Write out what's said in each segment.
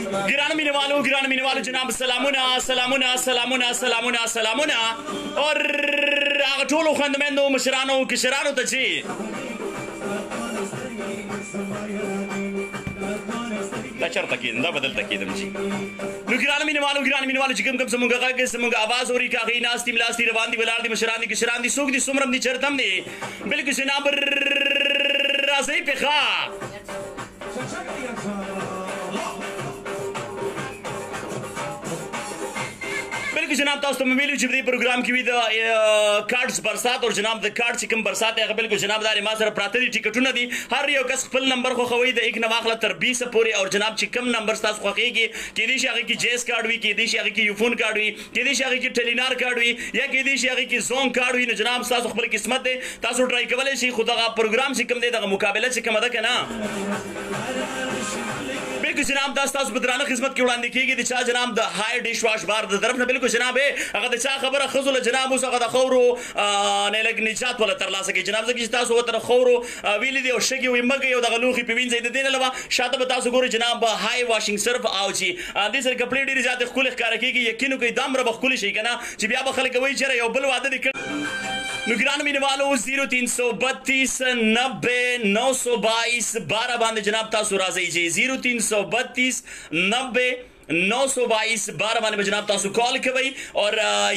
ګرانو مینوالو، ګرانو مینوالو جناب، سلامونه سلامونه سلامونه سلامونه سلامونه او هغه ټولو خویندو، میندو، مشرانو، کشرانو ته چې دا چرته کېدم، دا به دلته کېدم چې. نو ګرانو مینوالو، ګرانو مینوالو، چې کوم کوم زمونږ غږ، زمونږ اواز اوري، که هغوی ناست دي، ملاست دي، روان دي، ولاړ دي، مشران دي، کشران دي، څوک دي، څومره دي، چېرته هم دي، بالکل جناب راځئ پښه. بالکل جناب، تاسو ته مې ویلي چې په دې پروګرام کې وي د کارډز برسات، او جناب د کارډ چې کوم برسات دی، هغه بالکل جناب دا ما سره پراته دي، ټیکټونه دي. هر یو کس خپل نمبر خوښوي، د 1 نه واخله تر 20 پورې، او جناب چې کوم نمبر ستاسو خوښیږي، کېدای شي هغه کې جیس کارډ وي، کېدای شي هغه کې یوفون کارډ وي، کېدای شي هغه کې ټیلینار کارډ وي، یا کېدای شي هغه کې زون کارډ وي. نو جناب ستاسو خپل قسمت دی، تاسو ټرای کولی شئ. خو دغه پروګرام چې کوم دی، دغه مقابله چې کومه ده که نه، بالکل جناب دا ستاسو په درانه خدمت کې وړاندې کیږي د چا؟ جناب د های ډیش واش بار د طرف نه. بالکل جناب هغه د چا خبره خزو له جناب اوس هغه د خورو نه لګ نجات ولا ترلاسه کوي جناب، ځکه چې تاسو وتر خورو ویلې دی او شګي وي مګي او دغه لوخي په وینځي. د دین علاوه شاته به تاسو ګورئ جناب های واشینګ صرف، او چې دې سره کپړې ډېرې زیاتې ښکلې ښکاره کیږي. یقین وکړئ دامره به ښکلې شي که نه چې بیا به خلک وایي چېرې یو بل واده دې کړی. نو ګرانو مینوالو، 0332 90 922 12 باندې جناب تاسو راځئ چې 0332 90 922 12 باندې به جناب تاسو کال کوئ او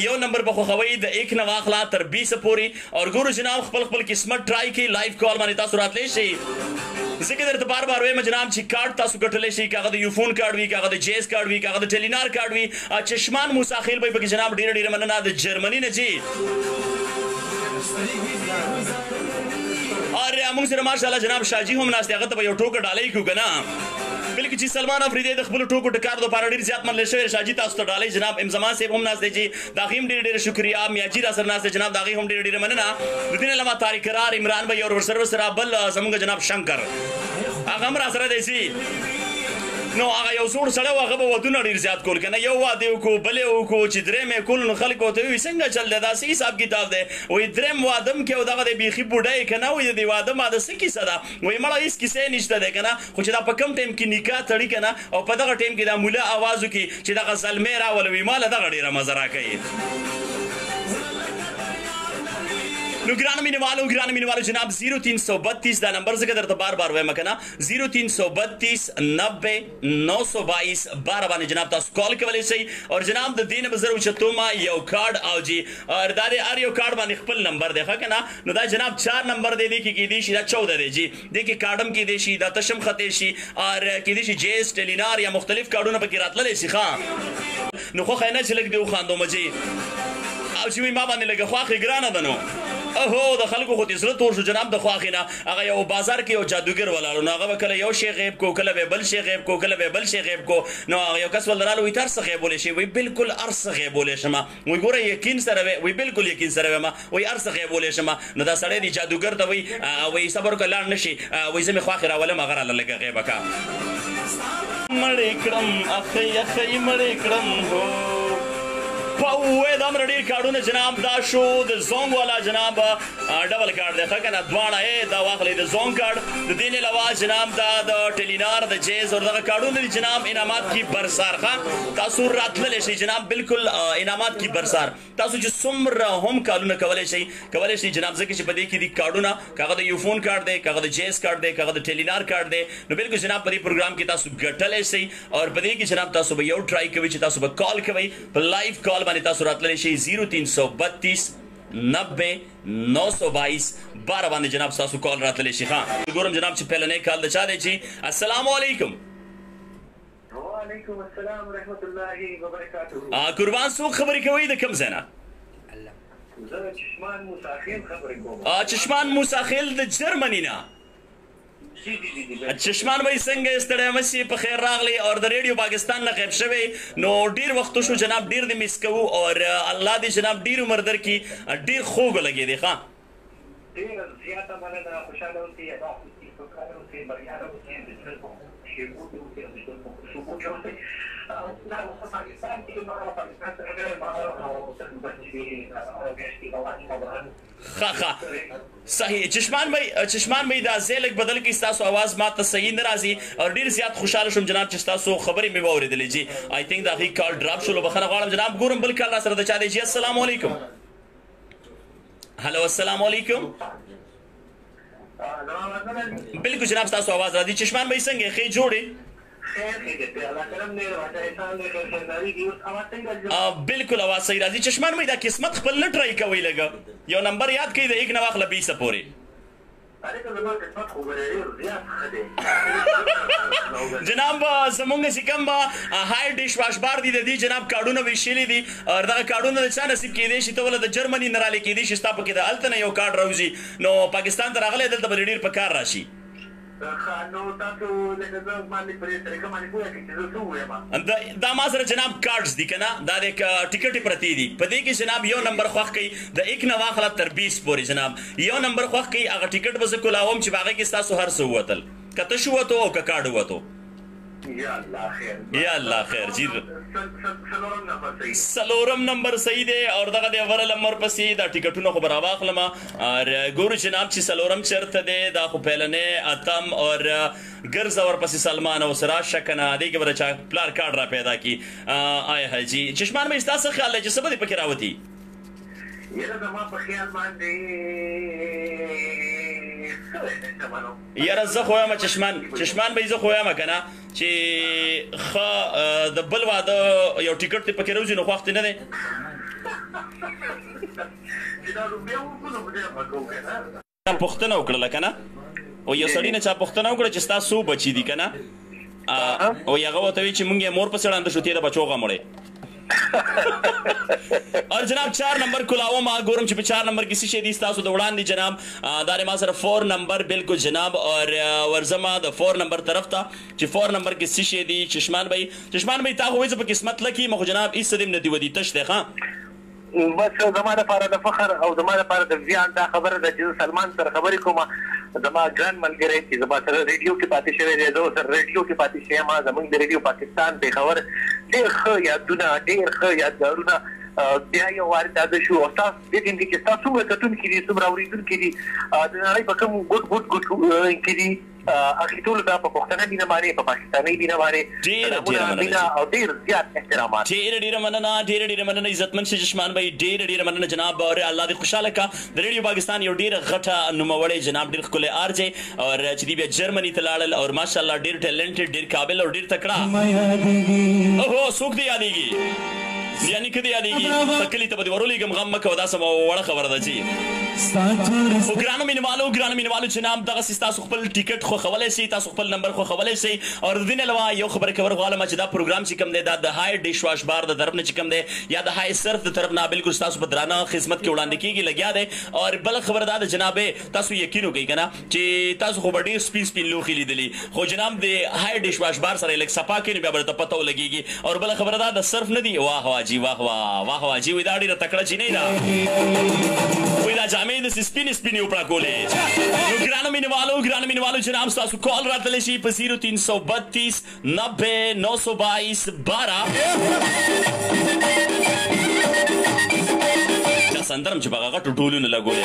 یو نمبر به خوښوئ، د 1 نه واخله تر 20 پورې، او ګورو جناب خپل خپل قسمت ټرای کړئ. لایو کال باندې تاسو راتلی شئ، ځکه درته بار بار وایم جناب چې کارت تاسو ګټلی شئ، که هغه د یوفون کارت وي، که هغه د جیس کارت وي، که هغه د ټیلینار کارت وي. چشمان موسی خیل به پکې جناب، ډېره ډېره مننه د جرمني نه جی. اور موږ سره ماشاءالله جناب شاجي هم ناست دی، هغه ته به یو ټوکه ډالۍ کړو که نه؟ بالکل چې سلمان افریدی د خپلو ټوکو ټکارو دپاره ډېر زیات منل شوی. شاجي، تاسو ته ډالۍ. جناب امزمان صاحب هم ناست دی چې د هغې هم ډېره ډېره شکریه. میاجي را سره ناست دی جناب، د هغې هم ډېره ډېره مننه. د دې نه علاوه طارق قرار، عمران بھائی، اور ورسره ورسره بل زمونږ جناب شنکر، هغه هم را سره دی چې. نو هغه یو زوړ سړی و، هغه به ودونه ډېر زیات کول که نه. یو واده وکړو، بل یې وکړو، چې دریم یې کول نو خلک ورته ووایي څنګه چل دی، دا څه حساب کتاب دی؟ وایي دریم واده م کې او دغه دی بیخي بوډا یې که نه، وایي د دې واده ماده څه کیسه ده؟ وایي مړه هېڅ کیسه یې نشته دی که نه، خو چې دا په کوم ټایم کې نکاح تړي که نه، او په دغه ټایم کې دا ملا اواز وکړي چې دغه زلمی راوله، وایي ماله دغه ډېره مزه راکوي. نو ګرانو مینوالو، ګرانو مینوالو جناب 0332 دا نمبر ځکه درته بار بار وایم که نه، 0332 90 922 12 باندې جناب تاسو کال کولی شئ، او جناب د دې نه به زه اوچتو ما یو کارډ، او جی اور دا د هر یو کارډ باندې خپل نمبر دی، ښه که نه؟ نو دا جناب 4 نمبر دی، دې کې کېدی شي دا 14 دی جی، دې کې کارډ هم کېدی شي، دا تشم خطی شي، اور کېدی شي جیس، ټیلینار یا مختلف کارډونه پکې راتللی شي. ښه نو خوښه نه چې لږ دې وخاندو مجي، او چې وي ما باندې لږه خواښې ګرانه ده. نو اوهو، د خلکو خو دې زړه تور شو جناب د خواښې نه. هغه یو بازار کې یو جادوګر ولاړ، نو هغه به کله یو شی غیب کو، کله به بل شی غیب کو، کله به بل شی غیب کو. نو هغه یو کس ول راله، وایي ته هر څه غیبولی شې؟ وایي بالکل هر څه غیبولی شم. وایي ګوره یقین سره وی؟ وایي بالکل یقین سره وایم، وایي هر څه غیبولی شم. نو دا سړی دی جادوګر ته وایي، وایي صبر وکړه، لاړ نه شي، وایي زه مې خواښې راولم، هغه راله لږه غیبه کا. مړې کړم اخی اخی مړې کړم. هو په وې دا مر ډیر کارډونه جناب. دا شو د زونګ والا جناب ډبل کارډ دی، ښه که نه؟ دواړه یې دا واخلئ، د زونګ کارډ. د دې نه علاوه جناب دا د ټیلینار، د جیز او دغه کارډونه دي جناب، انعامات کی برسار. ښه تاسو راتللی شئ جناب، بالکل انعامات کی برسار. تاسو چې څومره هم کالونه کولی شئ، کولی شئ جناب، ځکه چې په دې کې دي کارډونه، که هغه د یوفون کارډ دی، که هغه د جیز کارډ دی، که هغه د ټیلینار کارډ دی. نو بالکل جناب په دې پروګرام کې تاسو ګټلی شئ، او په دې کې جناب تاسو به یو ټرای کوئ چې تاسو به کال کوئ. په لایو کال باندې تاسو راتللی شئ، 0332 90 922 12 باندې جناب تاسو کال راتللی شي. ښه ګورم جناب چې پهلنی کال د چا دی چې. السلام علیکم. وعلیکم السلام ورحمت الله وبرکاته. قربان، څوک خبرې کوئ، د کوم ځای نه؟ زه چشمان موسی خیل خبرې کوم. چشمان موسی خیل د جرمني نه. جی جی جی جی. چشمان بھائی، څنګه یې؟ ستړی مه شي، په خیر راغلی. او د ریډیو پاکستان نه غیب شوی نو ډیر وخت شو جناب، ډیر دې مس کوو، او الله دې جناب ډیر عمر درکړي. ډیر خوږ لګې دی. ښه ډیره زیاته مننه، خوشحاله اوسئ، اباد اوسئ، سوکاله اوسئ، بریاله اوسئ، د ژوند په شېبو کې اوسئ، د ژوند په خوشبو کې اوسئ. دا په پاکستان کې ما پاکستان ته راغلی ما او تقریبا چې میاشتې روانې. ښه ښه صحیح. چشمان بھائی، چشمان بھائی، دا ځای لږ بدل کړئ، ستاسو اواز ما ته صحیح نه راځي. او ډیر زیات خوشاله شوم جناب چې ستاسو خبرې مې واورېدلې جی. آی تھنک د هغې کال ډراپ شولو، بخښنه غواړم جناب. ګورم بل کال را سره د چا دی جی. السلام علیکم. هلو، السلام علیکم. بالکل جناب، ستاسو اواز راځي. چشمان بھائی، څنګه ښې جوړې؟ بالکل اواز صحیح راځي. چشمان بھائی، دا قسمت خپل نه ټرای کوي؟ لګ یو نمبر یاد کړئ، د 1 نه واخله 20 پورې. جناب، زمونږ چې کوم های ډیش واش بار دي، د دې جناب کارډونه ویشلي دي، او دغه کارډونه د چا نصیب کېدی شي. ته وله د جرمني نه رالې کېدی شي ستا پکې د هلته نه یو کارډ راوځي. نو پاکستان ته راغلی، دلته به ډېر په کار راشي. نو تاسو لکه زه باندې په دې طریقه باندې پوه کړئ چې زه څه ووایم. دا ما سره جناب کارډز دي که نه، دا د ټیکټې پرتې دي. په دې کې جناب یو نمبر خوښ کړئ، د 1 نه واخله تر 20 پورې. جناب یو نمبر خوښ کړئ، هغه ټیکټ به زه کولاوم چې په هغې کې ستاسو هر څه ووتل، که تش ووتو او که کارډ ووتو. یا الله خیر، یا الله خیر جی. څلورم نمبر صحیح، څلورم نمبر صحیح دی. او دغه دی ورلم ورپسې دا ټیکټونه خو به راواخلم اور ګورو جناب چې څلورم چېرته دی. دا خو پیلنې اتم اور ګرځه ورپسې سلمان اوس راشه که نه، دې کې به د چا پلار کارډ را پیدا کړي. آی های جی، چشمان بھائی، ستا څه خیال دی چې څه به دې پکې راوتي؟ یاره، زما په خیال باندې؟ یاره، زه خو وایم چشمان، چشمان بھائی، زه خو وایم که نه چې ښه د بل واده یو ټیکټ دې پکې راوځي، نو خوښ دې نه دی؟ چې دا روپیا وکړو نو خدای به کوو که نه. پوښتنه وکړله که نه، او یو سړي نه چا پوښتنه وکړه چې ستا څو بچي دي که نه، او هغه ورته وایي چې مونږ یې مور پسې ړانده شو، ته د بچو غم وړې. اور جناب 4 نمبر کولاو ما، ګورم چې په 4 نمبر کې څه شی دي تاسو د وړاندې. جناب دا ما سره 4 نمبر، بالکل جناب، اور ورزما د 4 نمبر طرف ته چې 4 نمبر کې څه شی دي. چشمان بھائی، چشمان بھائی، تا خو وایي په قسمت لکی مخ جناب هیڅ دې نه دی ودی، تش دی. ښه، بس زما لپاره د فخر او زما لپاره د ویاړ دا خبره ده چې سلمان سره خبرې کوم، زما ګران ملګری چې زما سره ریډیو کې پاتې شوی دی، زه سره ریډیو کې پاتې شوی یم. زمونږ د ریډیو پاکستان پېښور ډېر ښه یادونه، ډېر ښه یادګارونه بیا یو وار تازه شو. او تاسو دې ټیم کې چې تاسو څومره کتونکي دي، څومره اورېدونکي دي، د نړۍ په کوم ګوټ ګوټ ګوټ کې دي، هغې ټولو ته په پښتنه مینه باندې، په پاکستاني مینه باندې ډېره ډېره مننه او ډېر زیات احترامات. ډېره ډېره مننه، ډېره ډېره مننه عزتمن شي چشمان بھائی، ډېره ډېره مننه جناب، او الله دې خوشاله کا. د ریډیو پاکستان یو ډېره غټه نوموړی جناب، ډېر ښکلی آرجې، او چې دی بیا جرمني ته لاړل، او ماشاءالله ډېر ټیلنټډ، ډېر قابل او ډېر تکړه. اوهو، څوک دې یادېږي؟ یعنی که دې یادېږي، کلي ته به دې ورولېږم، غم مه کوه، دا سمه وړه خبره ده چې. خو ګرانو مینوالو، ګرانو مینوالو جناب، دغسې تاسو خپل ټیکټ خوښولی شئ، تاسو خپل نمبر خوښولی شئ. او د دې نه علاوه یو خبره کول غواړم چې دا پروګرام چې کوم دی، دا د های ډیش واش بار د طرف نه چې کوم دی، یا د های سرف د طرف نه بالکل تاسو په درانه خدمت کې وړاندې کیږي، لګیا دی. او بل خبره دا ده جناب، تاسو یقین وکړئ که نه چې تاسو خو به ډېر سپین سپین لوښي لیدلي، خو جناب د های ډیش واش بار سره لږ صفا کړئ، نو بیا به درته پته ولګېږي. او بله خبره دا د سرف نه دي. واه واه جی، واه واه، واه واه جی، وایي دا ډېره تکړه جینۍ ده، وایي دا جامې داسې سپینې سپینې وپړه کولې. نو ګرانو مینوالو، ګرانو مینوالو جناب، ستاسو کال راتللی شي په 0332 90 922 12. دا سندره چې په هغه غټو ډولونو لګولې،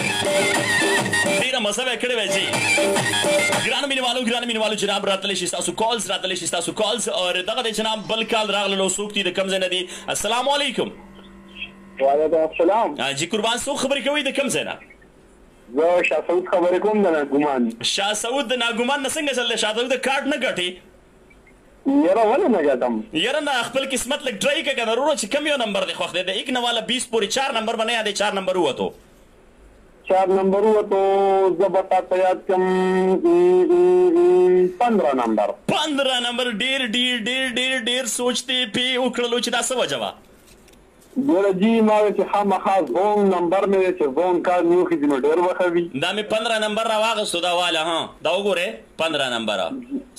ډېره مزه به یې کړې وای جي. ګرانو مینوالو، ګرانو مینوالو جناب، راتللی شي ستاسو کالز، راتللی شي ستاسو کالز. او دغه دی جناب بل کال راغللو، څوک دي، د کوم ځای نه دي؟ السلام علیکم. وعلیکم السلام جی. قربان، څوک خبرې کوي، د کوم ځای نه؟ زه شاه سعود خبرې کوم د ناګومان. شاه سعود د ناګومان نه، څنګه چل دی شاه سعود؟ کارت نه ګټي؟ یاره، ولې نه ګټم؟ یاره نه، خپل قسمت لږ ټرای کړه کنه وروره. چې کوم یو نمبر دی خوښ دی د 1 نه والا 20 پورې؟ 4 نمبر به نه یادې؟ 4 نمبر ووتو. 4 نمبر ووتو، زه به تاته یاد کړم 15 نمبر. 15 نمبر. ډېر ډېر ډېر ډېر ډېر سوچ دې پې وکړلو چې دا څه وجه وه؟ ګوره جی، ما وی چې خامخا زون نمبر مې دی، چې زون کار مې وخیږي نو ډېر به ښه وي. دا مې 15 نمبر راواغستو، دا واله. ها، دا وګوره، 15 نمبر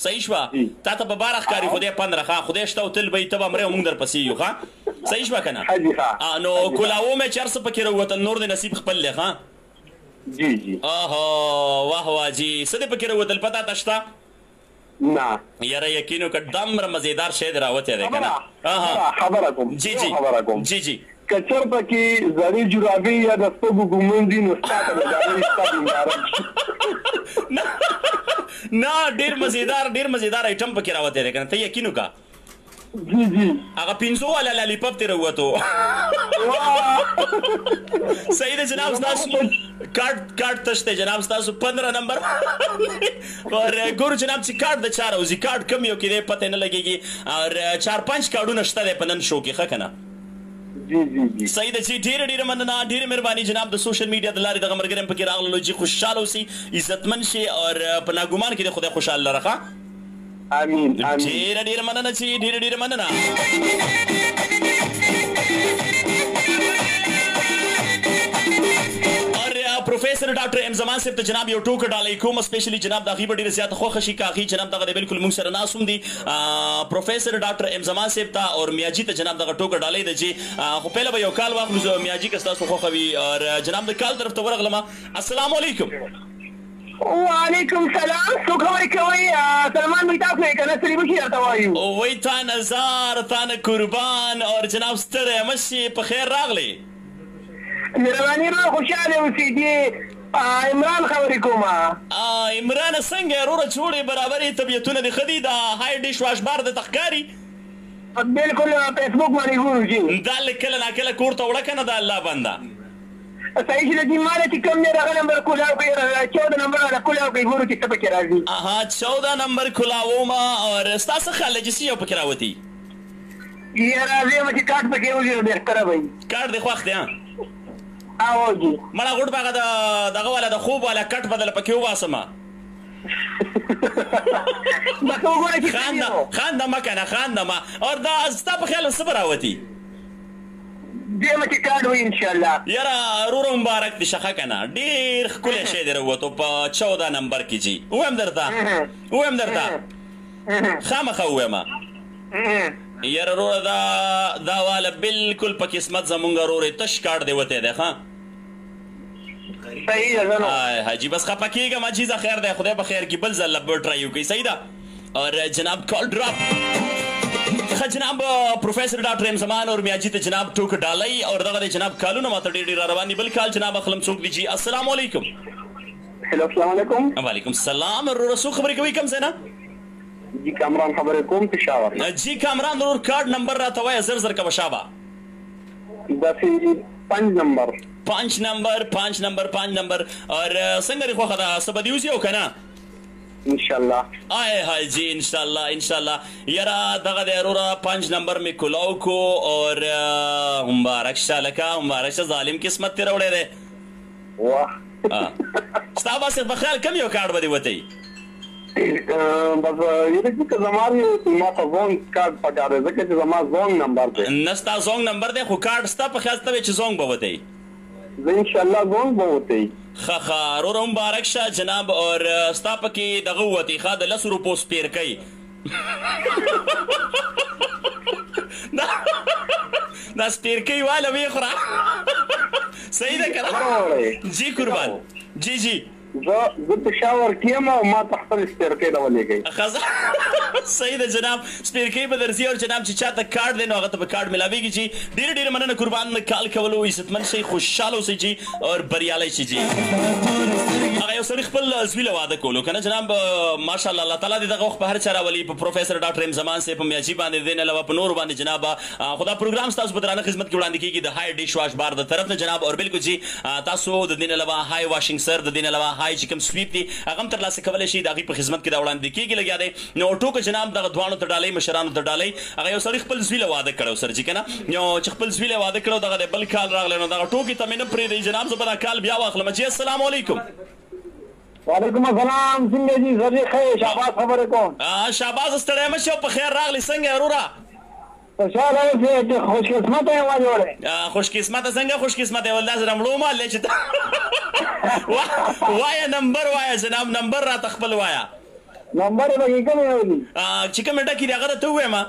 صحیح شوه. تا ته په باره ښکاري، خدای 15. ښه، خدای شته او تل به یې، ته به مرې او موږ درپسې یو. ښه، صحیح شوه که نه؟ نو کولاوو مې چې هر څه پکې راووتل، نور دې نصیب خپل دی. ښه جی جی. اوهو، واه واه جی، څه دې پکې راووتل، پتا ته شته؟ نه. یاره، یقین وکړه، دومره مزیدار شی دی راوتی دی که نه. خبره کوم. جی جی. خبره کوم. جی جی. که چېرته کې زړې جرابې یا د سپږو ګومنځ وي نو ستا ته به ډالۍ ستا دې مبارک شي. نه ډیر مزیدار، ډیر مزیدار آیټم پکې راوتی دی کنه، ته یقین وکړه. جی جی. هغه پنځو والا لالیپاپ ترې راووتو. صحیح دی جناب، ستاسو کارت کارت تش دی جناب، ستاسو 15 نمبر. اور ګورو جناب چې کارت د چا راوځي، کارت کم یو کې دی پته نه لګېږي. اور 4 5 کارډونه شته دی په نن شو کې، ښه که نه؟ جی جی جی. صحیح ده جی، ډېره ډېره مننه، ډېره مهرباني جناب. د سوشل میډیا د لارې دغه ملګری هم پکې راغللو جی. خوشحاله اوسئ، عزتمن شئ اور په ناګمان کې د خدای خوشحال لره. ښه، امين امين. ډېره ډېره مننه چې، ډېره ډېره مننه. اور پروفیسر ډاکټر ایم زمان صاحب ته جناب یو ټوکه ډالۍ کوم سپیشلی جناب، د هغې به ډېره زیاته خوښه شي که هغې جناب دغه دی بالکل موږ سره ناست هم دي. پروفیسر ډاکټر ایم زمان صاحب ته اور میاجي ته جناب دغه ټوکه ډالۍ ده چې خو پهله به یو کال واخلو میاجي، که ستاسو خوښه وي. اور جناب د کال طرف ته ورغلم. السلام علیکم. وعلیکم سلام، څوک خبرې کوئ؟ سلمان بھائی تاسو یې که نه؟ ستړي مشي راته وایو. وای تا نه زار، تا نه قربان. اور جناب ستړی مه شې، په خیر راغلې. مهرباني وروره، خوشحاله اوسئ. دي عمران خبرې کوم. عمران څنګه یې وروره؟ جوړ یې، برابر یې؟ طبیعتونه دې ښه دي؟ دا های ډش واش بار درته ښکاري؟ بالکل، فیسبوک باندې ګورو جي. دا لږ کله ناکله کور ته وړه که نه د الله بنده. صحیح چې جی، مال چې کوم دی هغه نمبر کولاو کوي، 14 نمبر والا کولاو کوي، ګورو چې څه پکې راځي. اها، 14 نمبر کولاوم. اور ستا څه خیال دی چې څه یو پکې راوتی؟ یاره زه یم چې کارت پکې وځي نو بهتره به وي. کارت دې خوښ دی؟ ها او جی. مړه غوټ به هغه د دغه والا د خوب والا کټ به دله پکې وباسم. بس وګوره چې خانده خانده مه که نه، خانده مه. اور دا ستا په خیال څه به راوتي؟ دیم چې کارډ وي ان شاء الله. یاره وروره مبارک دې شه، ښه که نه؟ ډېر ښکلی شی دی راووتو په 14 نمبر کې جي. ووایم درته، ووایم درته، خامخا ووایم. یاره وروره دا دا والا بالکل په قسمت زمونږ وروره تش کارډ دی وتی دی. ښه صحیح ده نو حاجي بس خپه کېږم عجیزه، خیر دی، خدای په خیر کې، بل ځل به ټرای وکړي. صحیح ده. اور جناب کال ډراپ. ښه جناب، پروفیسر ډاکټر ایم زمان اور میاجي ته جناب ټوکه ډالۍ. اور دغه دی جناب کالونه ماته ډېر ډېر را روان دي، بل کال جناب اخلم. څوک دي جي؟ السلام علیکم. هلو، السلام علیکم. وعلیکم السلام وروره، څوک خبرې کوي، کوم ځای نه؟ جی کامران خبرې کوم، پېښور. جی کامران ورور، کارډ نمبر راته وایه زر زر کوه شابه. داسې 5 نمبر. 5 نمبر، 5 نمبر، 5 نمبر. اور څنګه دې خوښه ده، څه به دې وځي او که نه؟ ان شاء الله. آی های جی، ان شاء الله، ان شاء الله. یاره دغه دی وروره، 5 نمبر مې کولاو کو. اور مبارک شه لکه، مبارک شه، ظالم قسمت دې راوړی دی. واه، ستا بس په خیال کوم یو کارډ به دې وتی؟ بس یره چې که زما ما ته زونګ کارت پکار دی، ځکه چې زما زونګ نمبر دی. نه، ستا زونګ نمبر دی خو کارت ستا په خیال ته چې زونګ به وتی؟ زه ان شاء الله زونګ به وتی. ښه ښه وروره، مبارک شه جناب. اور ستا پکې دغه ووتی، ښه، د 10 روپو سپېرکۍ. دا سپېرکۍ واله ویې خوره. صحیح ده که نه؟ جی قربان، جی جی. زه پېښور کې یم او ما ته خپلې سپېرکۍ راولېږئ. صحیح ده جناب، سپېرکۍ به درځي. او جناب چې چاته کارډ دی نو هغه ته به کارډ ملاویږي جي. ډېره ډېره مننه قربان کال کولو. عزتمن شئ، خوشحاله اوسئ جي او بریالی شئ جي. هغه یو سړي خپل زوی له واده کولو که نه جناب. ماشاءالله، الله تعالی دې دغه وخت په هر چا راولي، په پروفیسر ډاکټر ایم زمان صاحب، په میاجي باندې، دې نه علاوه په نورو باندې جناب. خو دا پروګرام ستاسو په درانه خدمت کې وړاندې کیږي د های ډیش واش بار د طرف نه جناب. اور بالکل جي، تاسو د دې نه علاوه های واشنګ سر، د دې نه علاوه های چې کوم سویپ دي هغه هم ترلاسه کولی شئ، د هغې په خدمت کې دا وړاندې کیږي لګیا دی. نو ټوکه جناب دغه دواړو ته ډالۍ، مشرانو ته ډالۍ. هغه یو سړي خپل زوی له واده کړی سر جي که نه، نو چې خپل زوی له واده کړو دغه دی بل کال راغلی، نو دغه ټوکې ته مې نه پرېږدئ جناب، زه به دا کال بیا واخلم جي. السلام علیکم. وعلیکم السلام، څنګه جی سر جی؟ ښه، شهباز خبرې کوم. شهباز ستړی مه شې، په خیر راغلی. څنګه یې وروره؟ خوشحاله اوسې، چې خوش قسمته یم جوړې. خوش قسمته څنګه خوش قسمته یې؟ ول داسې رمړو مال دی چې وایه نمبر وایه جناب، نمبر راته خپل وایه. نمبر یې پکې کوم یو دي؟ چې کومې ډکې دي هغه راته ووایه. ما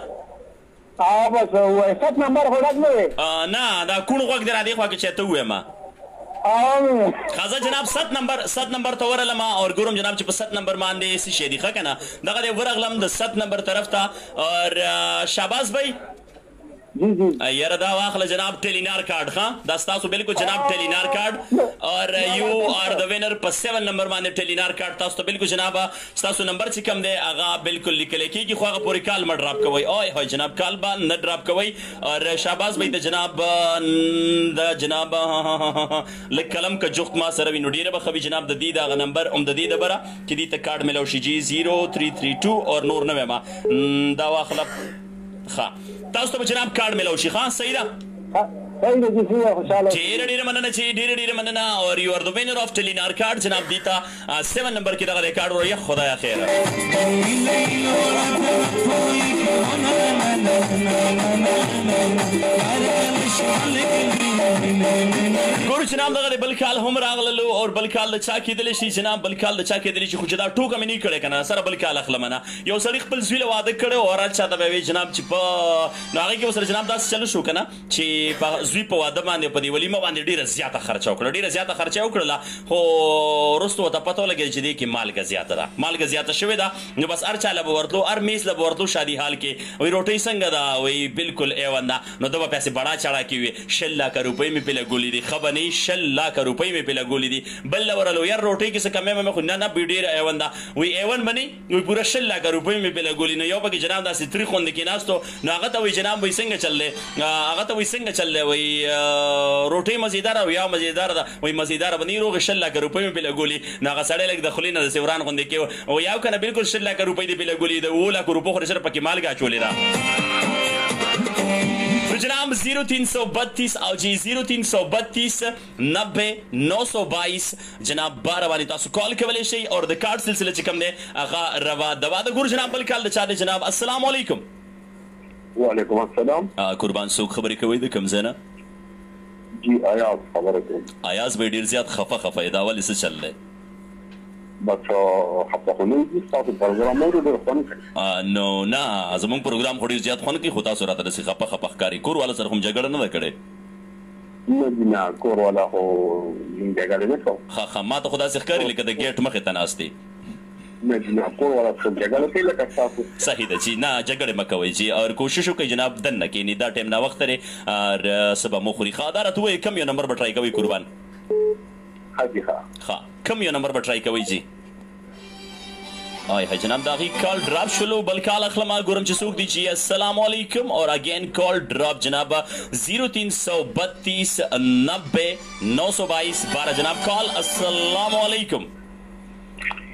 او بس وایه، 7 نمبر خو ډک نه دی. نه، دا کوڼ غوږ دی را دې خوا کې چې ته ووایه. ما خزه جناب 7 نمبر، 7 نمبر ته ورغلم اور ګورم جناب چې په 7 نمبر باندې څه شی دی. ښه که نه؟ دغه دی ورغلم د 7 نمبر طرف ته. اور شهباز بھائی. جی جی. یاره دا واخله جناب ټیلینار کارت، ها، دا تاسو بالکل جناب ټیلینار کارت، اور you are the winner. په 7 نمبر باندې ټیلینار کارت تاسو ته بالکل جناب، تاسو نمبر چې کم دی هغه بالکل لیکل کېږي، خو هغه پوری کال مډ ډراپ کوي. اوه هو جناب، کال با نه ډراپ کوي. اور شاباز بھائی، د جناب د جناب لک قلم که جوخت ما سره وي نو ډیره به خوي جناب. د دې دا نمبر هم د دې د بره چې دې ته کارت ملو شي جی، 0332 اور نور نه ما دا واخله. ښه، تاسو ته جناب کارت ملو شي. ښه، صحیح ده؟ صحیح ده جی، خوشاله. ډیر ډیر مننه چې، ډیر ډیر مننه، اور you are the winner of Telenor card جناب. دیتا 7 نمبر کې دغه کارت ور. خدای خیر. ګورو جناب، دغه بل کال هم راغللو، او بل کال د چا کېدل شي جناب؟ بل کال د چا کېدل شي؟ خو چې دا ټوکه مې نه کړې کنه سره بل کال اخلم نه. یو سړي خپل زوی له واده کړی او هر چا ته به وی جناب چې په نو هغه کې وسره جناب داسې چلو شو کنه چې په زوی په واده باندې، په دې ولیمه باندې ډیره زیاته خرچه وکړه، ډیره زیاته خرچه وکړله، خو وروسته ورته پته ولګېده چې دې کې مالګه زیاته ده، مالګه زیاته شوې ده. نو بس هر چا له به ورتلو، هر میز له به ورتلو شادي حال کې، وی روټۍ څنګه ده؟ وی بالکل ایوان ده. نو ده به پیسې بڑا چړا کې وي، 20 لاکه روپۍ مې پې لګولې دي، ښه به نه، 20 لاکه روپۍ مې پې لګولې دي. بل له ورلو، یار روټۍ کې څه کمی مې؟ خو نه نه، ډېره ایوان ده. وی ایوان به نه وی، پوره 20 لاکه روپۍ مې پې لګولې. نو یو پکې جناب داسې تریخ غوندې کېناستو، نو هغه ته وی جناب، وی څنګه چل دی؟ هغه ته وی څنګه چل دی؟ وی روټۍ مزیداره او یا مزیداره ده؟ وی مزیداره به نه، روغې 20 لاکه روپۍ مې پې لګولې. نو هغه سړی لږ د خولې نه داسې وران غوندې کې او یو که نه، بالکل 20 لاکه روپۍ دې پې لګولې، د 7 لاکه روپو خو سره پکې مالګه اچولې ده. جناب 0332 او جی 0332 90 922 جناب 12 باندې تاسو کال کولی شئ، او د کارت سلسله چې کوم دی هغه روا دوا ده. ګور جناب، بل کال د چا دی جناب؟ السلام علیکم. وعلیکم السلام. قربان، څوک خبرې کوي، د کوم ځای نه؟ جی، ایاز خبره کوم. ایاز به ډیر زیات خفه خفه یې، دا ولې، څه چل دی؟ بس خفه خو نه دي، ستاسو پروګرام نور ډېر خوند کوي. نو نه، زمونږ پروګرام خو ډېر زیات خوند کوي، خو تاسو راته داسې خفه خفه ښکاري. کور والا سره هم جګړه نه ده کړې؟ نه جی نه، کور والا خو مونږ جګړه نه کوو. ښه ښه، ما ته خو داسې ښکاري لکه د ګېټ مخې ته ناست دی. نه جی نه، کور والا څوک جګړه کوي لکه تاسو؟ صحیح ده چې نه، جګړې مه کوئ جی، او کوشش وکړئ جناب دننه کښېني، دا ټایم ناوخته دی اور څه به مو خوري. ښه، دا راته ووایئ کوم یو نمبر به try کوئ قربان؟ ښه جی، ښه. ښه، کوم یو نمبر به try کوئ جی؟ آی هاي جناب، دا غي کال ډراپ شلو، بل کال اخلم، ګورم چې څوک دي چې. السلام علیکم، اور again call drop جناب. 0332 90 922 12 جناب کال. السلام علیکم.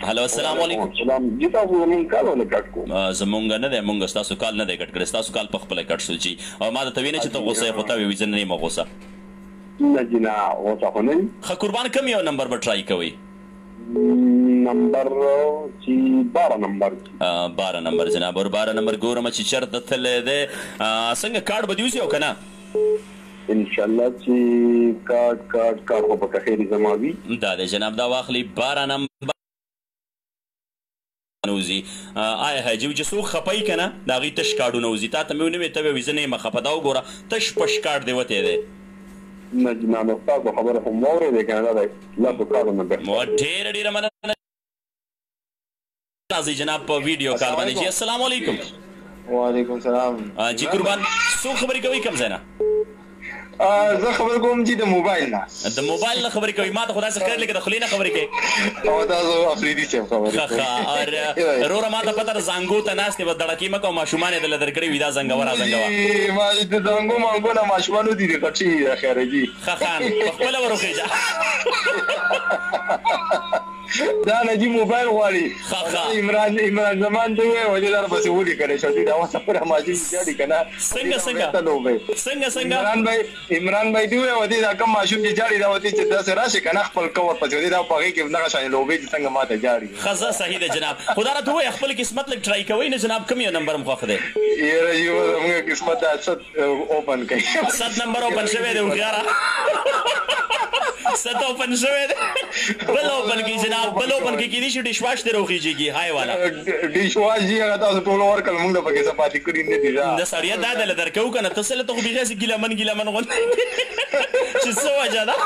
هلو، السلام علیکم. سلام جی، تاسو زمونږ کال ولې کټ کو؟ زمونږ نه دی، مونږ ستاسو کال نه دی کټ کړی، ستاسو کال په خپله کټ شو جی. او ما درته وینه چې ته غوسه یې، خو تا وی زه نه یم غوسه. نه جی نه، غوسه خو نه. ښه قربان، کوم یو نمبر به try کوئ؟ نمبر چې 12 نمبر. 12 نمبر جناب، اور 12 نمبر ګورم چې چېرته تللی دی. څنګه کارت به دې وځي او که نه؟ ان شاء الله چې کارت کارت کارت خو به خیر زما وي. دا دی جناب، دا واخلي، 12 نمبر نوزي. آیا حاجی، چې څوک خپه یي که نه، د هغوی تش کارډونه وځي. تا ته مې ونه وې، ته به وې زه نه یم خپه، دا وګوره تش پش کارډ دی وتی دی. نه جناب، ستاسو خبره خو مو واورېدې که نه، دا د لسو کالو نه بهتر. ډېره ډېره مننه. راځئ جناب په ویډیو کال باندې جی. السلام علیکم. وعلیکم السلام. جی قربان، څوک خبرې کوي، کوم ځای نه؟ زه خبر کوم چې د موبایل نه. د موبایل نه خبرې کوي؟ ما ته خو داسې ښکاري لکه د خولې نه خبرې کوي. او تاسو افریدي صاحب خبرې ښه ښه، وروره ما ته پته ده، زنګو ته ناست یې، بس دړکې مه کوه، ماشومان یې درله درکړي وي، دا زنګوه را زنګوه. ما د زنګو مانګو نه ماشومانو دي غټ شوي دي، خیره جي. ښه خان، په خپله وروخېژه. دا نه جی موبایل غواړي. ښه ښه. عمران زمان ته وایي وجه دا پسې ولیکل شو، دا اوس پر ماشوم جاړي کنه. څنګه څنګه څنګه څنګه؟ عمران بھائی دی وایي دا کوم ماشوم چې جاړي، دا وتی چې داسې راشي کنه خپل کور پسې، دا په هغې کې دغه شان لوبې چې څنګه ماته جاړي. ښه صحیح ده جناب، خو دا راته ووایه خپل قسمت لږ try کوئ نه جناب، کوم یو نمبر مو خوښ دی؟ یاره یو زموږ قسمت دا ست open کوي. 7 نمبر open شوی دی، هوښیاره، 7 open شوی دی. بل open کی جناب، بل open کی. کېدای شي dishwash دې روخېږي های والا. dishwash جی هغه تاسو ټول ورکړل، موږ پکې څه پاتې کړي نه دي. د سړیه دا دله درکو که نه، ته څه له ته خو بیخي هسې ګیلهمن ګیلهمن غوندې، چې څه وجه ده؟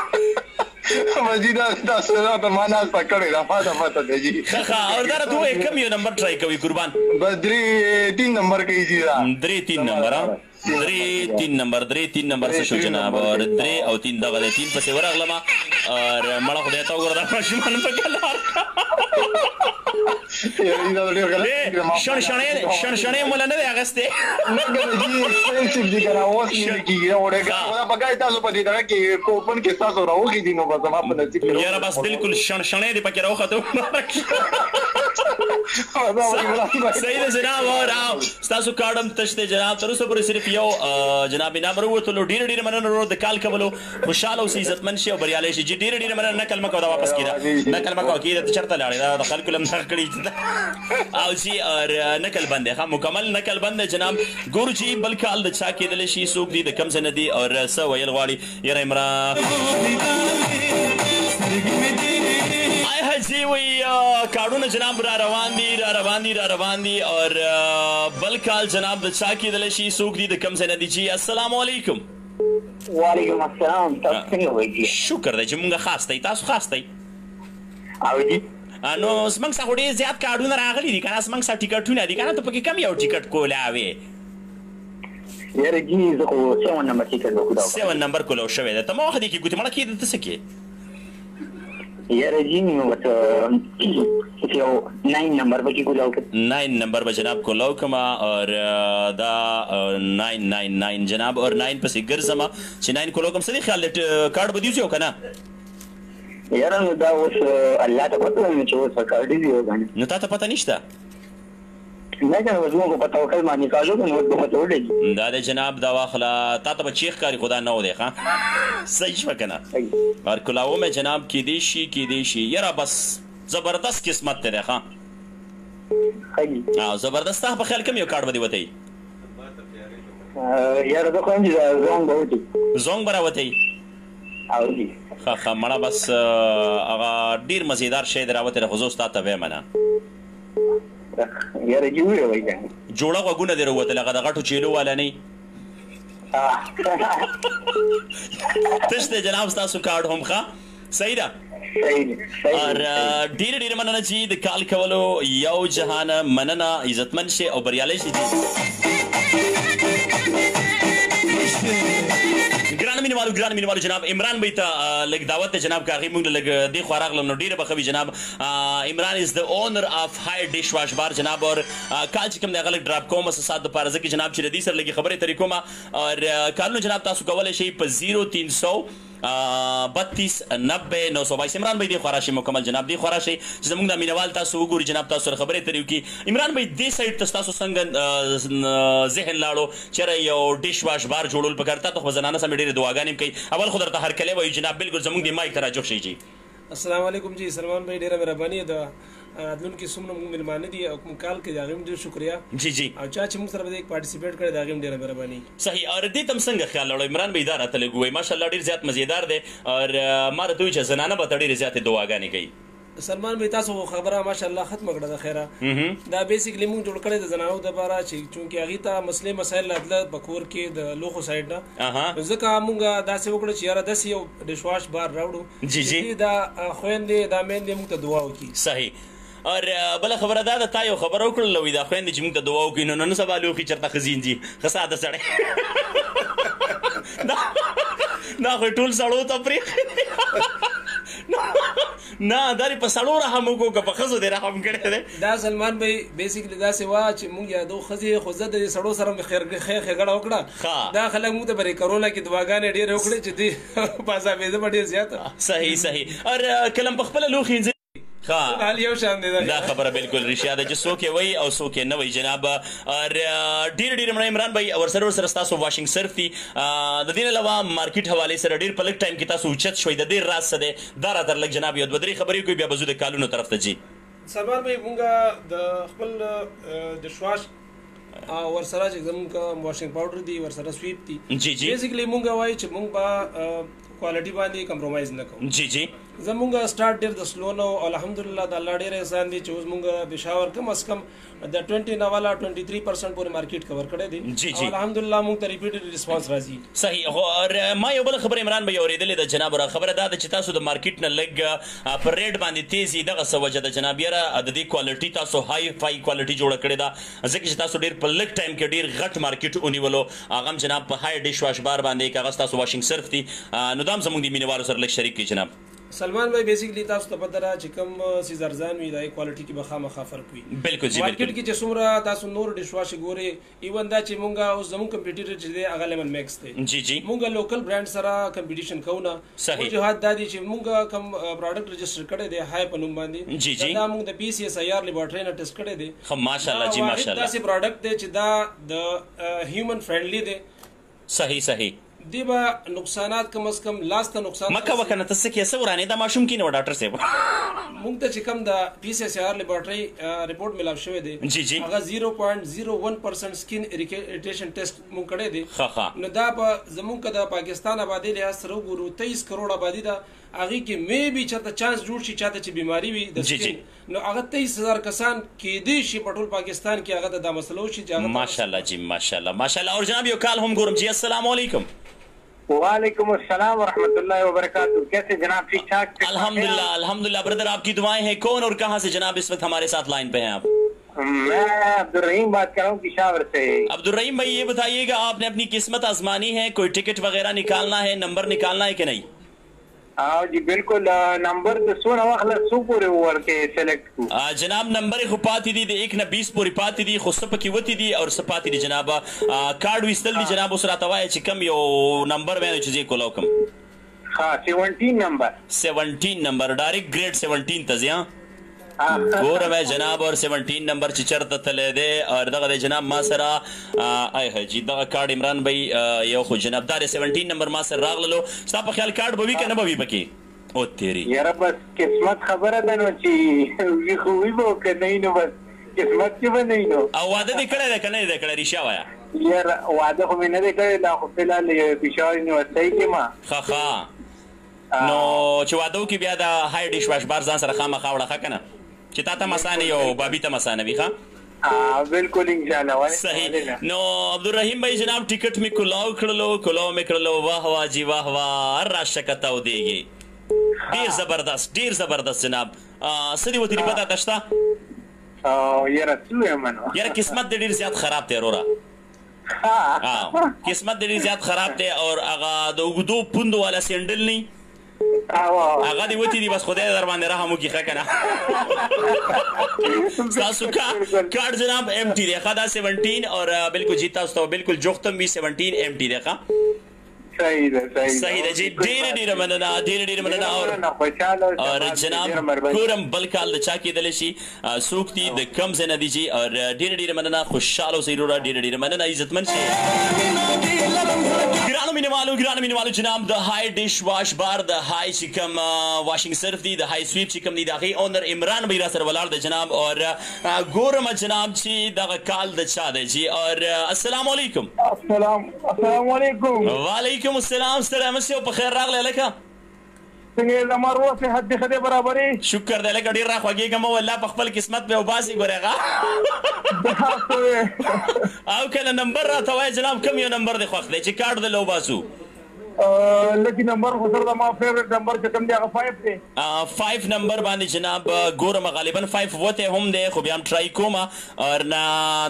مجید، تاسو ته ما ناسته کړې ده، ما ته پته ده جی. ښه ښه، او دا راته ووایه کوم یو نمبر try کوي قربان؟ بس 3 3 نمبر کوي جی. دا 3 3 نمبر. درې تین نمبر، درې تین نمبر څه شو جناب؟ اور درې او تین دغه دی، تین پسې ورغلم. اور مړه خدای ته وګوره، دا ماشومان په کلار شڼشڼې شڼشڼې مولا نه دی اخیستی. دي کنه، اوس نه کیږي. وړه پکای تاسو په دې دغه کې کوپن کې تاسو راوخی دي، نو بس ما په نصیب. یاره بس بالکل شڼشڼې دې پکې راوخته. صحیح ده جناب. اور تاسو کارډ هم تش دی جناب، تر اوسه پورې صرف یو جناب انعام وروتلو. ډېر ډېر مننه ورور د کال کولو، خوشاله اوسئ، عزتمن شئ او بریالی شئ جی. ډېر ډېر مننه. نقل مکو، دا واپس کیده، نقل مکو کیده. ته چرته لاړې؟ دا د خلکو لم نقل کړی او جی نقل بند دی، مکمل نقل بند دی جناب. ګورو چې بل کال د چا کېدلی شي، څوک دي، د کم ځای نه دي او څه ویل غواړي. یاره عمران آی حجی وی کارونه جناب را روان دي، را روان دي، را روان دي. اور بل کال جناب د چا کېدلی شي، څوک دي، د کم ځای نه دي جی. السلام علیکم. وعلیکم السلام، تاسو څنګه وایئ؟ شکر دی چې مونږ خاص دی، تاسو خاص دی؟ او جی. نو زمونږ څخه خو ډېر زیات کارډونه راغلي دي که نه، زمونږ څخه ټیکټونه دي که نه، ته پکې کم یو ټیکټ کولاوې؟ یاره جی، زه خو 7 نمبر ټیکټ وکړم. 7 نمبر کولاو شوی دی. ته ما وخت کې ګوتې مړه کېده، ته څه کې؟ یاره جی، نو بس یو 9 نمبر پکې کولاو. 9 نمبر به جناب کولاو کوم. اور دا 9 9 9 جناب، اور 9 پسې ګرځم چې 9 کولاو کوم. څه دی خیال دی، کارډ به دیوځي او که نه؟ یاره نو دا اوس الله ته پته ده چې اوس کارډ دی او کنه. نو تا ته پته نشته؟ نه کنه، اوس موږ په توکل باندې کالو، نو اوس به پته ولګي. دا دی جناب، دا واخله. تا ته به چیخ کاری خدا نه دی. ښه، صحیح شوه که نه؟ اور کلاو مې جناب کېدی شي، کېدی شي. یاره بس زبردست قسمت دی. ښه، زبردست. ستا په خیال کوم یو کارډ به دې وتی؟ یاره زه خو وایم چې زونګ به وتی. زونګ به راوتی؟ او جی. ښه ښه، مړه بس هغه ډېر مزیدار شی دی راوتی دی، خو زه اوس تا ته وایم نه. یاره جی، ووایه که جوړه غوږونه دې راووتل، هغه د غټو چیلو والا نه تش دی جناب ستاسو کارډ هم. ښه، صحیح ده. اور ډېر ډېر مننه چې د کال کولو، یو جهان مننه، عزتمن شي او بریالی شي. ګران مینوالو، ګران مینوالو، جناب عمران بھائی ته لږ دعوت دی جناب، که هغې موږ لږ دې خوا راغله نو ډېره به ښه وي جناب. عمران از د اونر اف های ډش واش بار جناب. اور کال چې کوم دی هغه لږ ډراپ کوم څه ساعت دپاره، ځکه جناب چې د دې سره لږې خبرې ترې کوم. اور کالونه جناب تاسو کولی شئ په 0332 90 922. عمران بھائی دې خوا راشئ، مکمل جناب دې خوا راشئ چې زموږ دا مینوال تاسو وګوري جناب، تاسو سره خبرې ترې وکړي. عمران بھائی، دې سایډ ته ستاسو څنګه ذهن لاړو چېرې یو ډش واش بار جوړول پکار؟ تا ته خو زنانه سمې ډېرې دعاګانې هم کوي. اول خو درته هرکلی وایو جناب، بالکل زموږ دې مایک ته راجوخ شئ جی. السلام علیکم جی سلمان بھائی، ډیره مهرباني. د راتلونکي څومره موږ مېلمانه دي او کوم کال کې، د هغې هم ډېر شکریه. جی جی. او چا چې موږ سره به دې پارټیسیپیټ کړی، د هغې هم ډېره مهرباني. صحیح. اور دې تم څنګه خیال لړو عمران بھائی، دا راته لږ ووایي. ماشاءالله ډېر زیات مزیدار دی. اور ما راته ووایي چې زنانه به ته ډېرې زیاتې دعاګانې کوي. سلمان بھائی، تاسو خبره ماشاءالله ختمه کړه د خیره. دا بیسیکلی موږ جوړ کړی د زنانو دپاره چې چونکې هغې ته مسلې مسایل راتله په کور کې د لوښو سایډ نه، ځکه موږ داسې وکړه چې یاره داسې یو ډشواش بار راوړو جی جی چې دا خویندې دا میندې موږ ته دعا وکړي. صحیح. اور بله خبره دا ده، تا یو خبره وکړله، وایي دا خویندې چې موږ ته دعا وکړي، نو نن سبا لوښي چېرته ښځې دي؟ ښه ساده سړی، دا خو ټول سړو ته پرېښی نه، دا په سړو رحم وکړو که په ښځو دې رحم کړی دی؟ دا سلمان بھائی بیسیکلی داسې وه چې موږ یادو ښځې، خو زه د دې سړو سره مې خیر خیر ښېګڼه وکړه. دا خلک موږ ته په کرونا کې دعاګانې ډېرې وکړې چې دوی په عذابېده به ډېر زیات. صحیح صحیح. اور کلم په خپله لوښي ښه حال یو شان دی. دا خبره بالکل رښتیا ده چې څوک یې وایي او څوک یې نه وایي جناب. اور ډېر ډېر مننه عمران بھائی. ورسره ورسره ستاسو واشنګ سرف دي، د دې نه علاوه مارکیټ حوالې سره ډېر په لږ ټایم کې تاسو اوچت شوئ، د دې راز څه دی؟ دا راته لږ جناب یو دوه درې خبرې وکړئ، بیا به ځو د کالونو طرف ته جی. سلمان بھائی، مونږ د خپل د شواش او ورسره چې زمونږ واشنګ پاوډر دی، ورسره سویپ دی جی جی، بیسیکلی مونږ وایي چې مونږ به کوالټي باندې کمپرمایز نه کوو. جی جی. زمونږ سٹارټ ډیر د سلو نه، الحمدلله د الله ډیر احسان دی چې اوس مونږ پېښور کم از کم د 20 نه والا 23% پورې مارکیټ کور کړی دی. جی جی. الحمدلله مونږ ته ریپیټډ ریسپانس راځي. صحیح. خو ما یو بل خبر عمران به اورېدلې ده جناب، را خبره دا ده چې تاسو د مارکیټ نه لږ پر ریټ باندې تیزی دغه څه وجه ده جناب؟ یاره د دې کوالټي تاسو های فای کوالټي جوړه کړې ده، ځکه چې تاسو ډیر په لږ ټایم کې ډیر غټ مارکیټ ونیولو، هغه هم جناب په های ډیش واش بار باندې، که هغه ستاسو واشنګ صرف دي، نو دا هم زموږ د مینهوالو سره لږ شریک کړئ جناب. سلمان بھائی، بیسیکلی تاسو ته پته ده چې کوم څیز ارزان وي د کوالټي کې به خامخا فرق وي. بالکل جی. مارکیټ کې چې څومره تاسو نور ډیش واش ګوري، ایون دا چې مونږه اوس زموږ کمپیټیټر چې دی هغه لیمن میکس دی. جی جی. مونږه لوکل برانډ سره کمپټیشن کوو نه. وجوهات دا دي چې مونږه کوم پروډکټ رجسټر کړی دی های په نوم باندې، جی جی، دا مونږ د پی سی اس آی آر لیبارټری نه ټیسټ کړی دی. خو ماشاءالله جی، ماشاءالله. داسې پروډکټ دی چې دا د هیومن فرندلی دی. صحیح صحیح. دی به نقصانات کم از کم لاس ته نقصان مکه وکنه، ته څه کې څه ورانې دا ماشوم کې نه ډاکټر صاحب. مونږ ته چې کوم د پی سی اس آر لیبارټری رپورټ ملاو شوی دی، جی جی، هغه 0.01% سکین اریټیشن ټیسټ مونږ کړی دی. ښه ښه. نو دا په زمونږ که د پاکستان آبادی لحاظ سره وګورو، 23 کروڑ آبادی ده، هغې کې می بي چېرته چانس جوړ شي چاته چې بیماری وي د سکین، نو هغه 23,000 کسان کېدای شي په ټول پاکستان کې هغه ته دا مسله وشي چې هغه. ماشاءالله جی، ماشاءالله ماشاءالله. اور جناب یو کال هم ګورم جی. السلام علیکم. वालेकुम अस्सलाम वरहमतुल्लाहि वबरकातुहू. कैसे जनाब, ठीक ठाक? अल्हम्दुलिल्लाह अल्हम्दुलिल्लाह ब्रदर, आपकी दुआएं हैं. कौन और कहां से जनाब इस वक्त हमारे साथ लाइन पे हैं आप? मैं अब्दुल रहीम बात कर रहा हूँ पिशावर से. अब्दुल रहीम भाई, ये बताइएगा आपने अपनी किस्मत आजमानी है, कोई टिकट वगैरह निकालना है, नंबर निकालना है कि नहीं? हाँ जी बिल्कुल. नंबर د څونه واخله څو پورې ورکې سلیکټ کو؟ جناب نمبر خو پاتې دي، د 1 نه 20 پورې پاتې دي، خو څه پکې وتي دي او څه پاتې دي جناب. کارډ ویستل دي جناب، اوس راته وایه چې کوم یو نمبر وینو چې زه یې کولاو کوم. ها، 17 نمبر. 17 نمبر، ډایرکټ ګریډ 17 ته ځي. ګورم جناب، اور 17 نمبر چې چرته تللی دی، اور دغه دی جناب ما سره. آی هاي جی، دغه کارډ عمران بھائی یو خو جناب دا 17 نمبر ما سره راغللو. ستا په خیال کارډ به وي که نه به وي پکې؟ او تیری یاره بس قسمت خبره ده، نو چې وي خو وي به، که نه نو بس قسمت کې به نه نو. او واده دې کړی دی که نه دی کړی؟ رښتیا وایه. یاره واده خو مې نه دی کړی، دا خو فلحال پېښور یونیورسټۍ کې ما. ښه ښه. نو چې واده وکړي بیا د های ډیش واش بار ځان سره خامخا وړه، ښه که نه؟ چې تا ته مسانه یو بابي ته مسانه وي. ښه بالکل ان شاء الله. صحیح. نو عبدالرحیم بھائی جناب ټیکټ می کولاو کړلو، کولاو می کړلو. واه واه جی واه واه، راشه کتاو دیږي. ډیر زبردست، ډیر زبردست جناب. څه دې وتلي پته تشته؟ یاره څه وایم نو؟ یاره قسمت دې ډیر زیات خراب دی وروره. قسمت دې ډیر زیات خراب دی، او هغه د اوږدو پوندو والا سینډل نه هغه دی وتی دی، بس خدای در باندې رحم وکړي. ښه که نه؟ ستاسو کارډ جناب ایم ټي دی. ښه، دا 17 اور بالکل جی تاسو ته بالکل جوختم وي، 17 ایم ټي دی. ښه صحیح ده، صحیح. صحیح ده جی. ډېره ډېره مننه، ډېره ډېره مننه. اور جناب ګورم بل کال د چا کېدلی شي، څوک دي، د کم ځای نه دي جی. اور ډېره ډېره مننه، خوشحاله اوسئ وروره. ډېره ډېره مننه، عزتمن شئ. ګرانو مینهوالو، ګرانو مینهوالو جناب د های ډیش واش بار، د های چې کوم واشنګ صرف دي، د های سویپ چې کوم دي، د هغې اونر عمران بھائی را سره ولاړ دی جناب. اور ګورم جناب چې دغه کال د چا دی جی. اور السلام علیکم. السلام السلام علیکم. وعلیکم السلام. ستړی مه شې او په خیر راغلی هلکه. څنګه یې زما ورور، صحت دې ښه دی؟ برابرې؟ شکر دی لکه، ډېر را خوږېږم والله په خپل قسمت مې وباسي ګورې هغه. او که نه نمبر راته وایه جناب، کوم یو نمبر دې خوښ دی چې کارډ دې له وباسو؟ لکی نمبر خو سر زما فیورټ نمبر چې کوم دی هغه 5 دی. 5 نمبر باندې جناب ګورم، غالبا 5 وته هم دی، خو بیا هم ټرای کوم. اور نه